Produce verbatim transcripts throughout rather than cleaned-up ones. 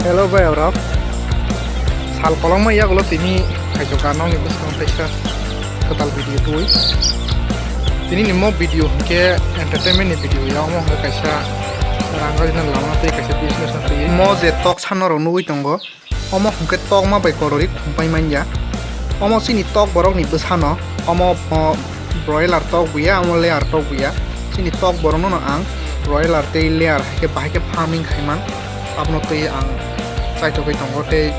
Hello bai rok, sal kolokma yagulo tini kaitor kanokni bwskango kaisa kwtal video twi. Tini ni mo video hwnkhe entertainment ni video ya, omo hwnkhe kaisa rang rwna lama tei kaisa business no twi. Mo je tok sanna rok nugwi tongo, omo hwnkhe tokma bai korori khumpai manya. Omo chini tok borok ni bwsano, omo, o, broiler tok buya, omo layer tok buya. Chini tok borok no ang broiler tei layer hai khe bahai khe farming khai man. Abono twi ang chaithogwi tongo tei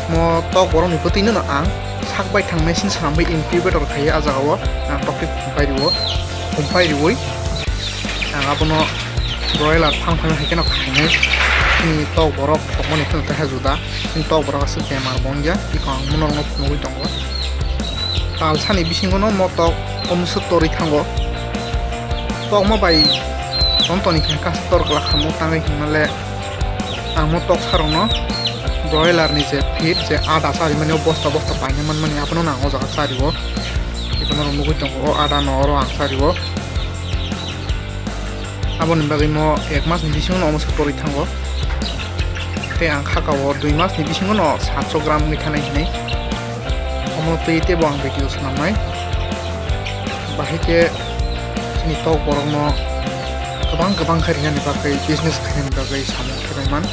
mo tok borok ni bwtwi no ang sak bai thang machine swnamwi incubator khai a jaga o ang tok twi khumpai rwo, khumpai rwwi ang abono broiler farm khaina hai kheno khainai. Chini tok borok thokmani kheno teha juda. Chini tok borok aswk bemar bo wngya, iko ang norokno phunugwi tongo. Talsani bisingo no mo tok omswk torwi thango. Tokma bai tong toni khe kasa tor glak kha mo tangwi hwnmale ang mo tok sarokno broiler ni je feed je ada charimani o bosta bosta paina manmani abono no ang o jaga chario. Iko norok nugwi tongo o ada no oro ang chario. Aboni bagwi mo ek mas ni bisingo no omo se torwi thango. Tei ang khaka o dui mas ni bisingo no satso gram wngwi thanai hinwi. Omo twi teibo ang video swnamnai. Bahai khe chini tok borok no kwbang kwbang khe rinani bagwi, business khainani bagwi samung khe bai man.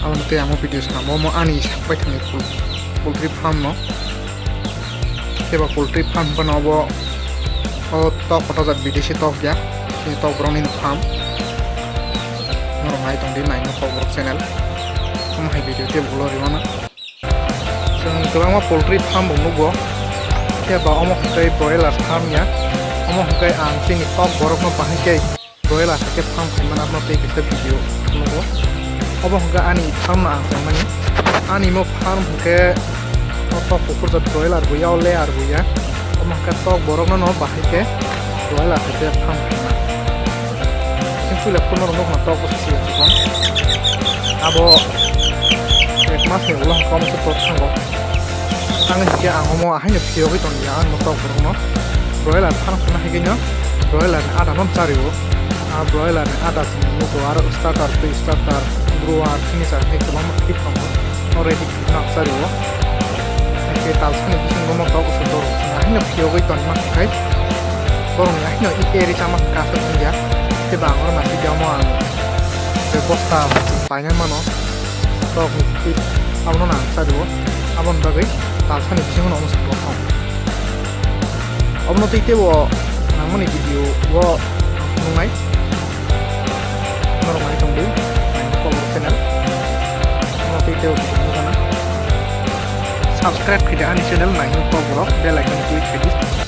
Abono tei ang o video swnamo, omo ani sak bai thangni pul-, poultry farm no. Khe ba poultry farm phano obo o tok kotor jat bidesi tok ya. Chini tok borok nini farm. Norok nai tong di, nai no tok borok channel. Omo hai video tei ulo rimano. Chwng kwbangma poultry farm bo nugo. Khe ba omo hwnkhe broiler farm ya. Omo hwnkhe ang chini tok borok no bahai khe broiler hai khe farm khaimani abono tei kaisa video nugo. Obo hwnkhe ani farm no ang saimani. Ani mo farm hwnkhe o tok kuphur jat broiler bo ya, o layer bo ya. Omo hwnkhe tok borok no no bahai khe broiler hai khe farm khaimani. Chwng puila phuru norok nukna tok bwsa siya chikon. Abo ek mas ni ulo hwnkhe omo khe tok thango. Ang hinkhe ang omo ahaino phiyogwi tongya ang tok borokno. Broiler farm khna haikheno broiler ni ada no chario. A broiler ni ada chwng nugo aro starter tei starter, grower, finisher hai kwbangma feed tongo. O ready feed no ang chario. Haikhai talsani bisingo mo tok usu tok chwng ahaino phiyogwi tongma hwnkhe borokni ahaino iperi chama hwnkhe aswk wngya. Tei bo ang oro naisik ya omo ang tei bosta paina mano. Tok ni twi abono nang chario. Aboni bagwi talsani bisingo no omo sakno thang. Obono twi teibo nangmani video o phunuknai. Norok nai tongdi, nai kok channel. Obono twi teibo video nukana. Subscribe khaidi ani channel, nai kok borok bell icon click khaidi.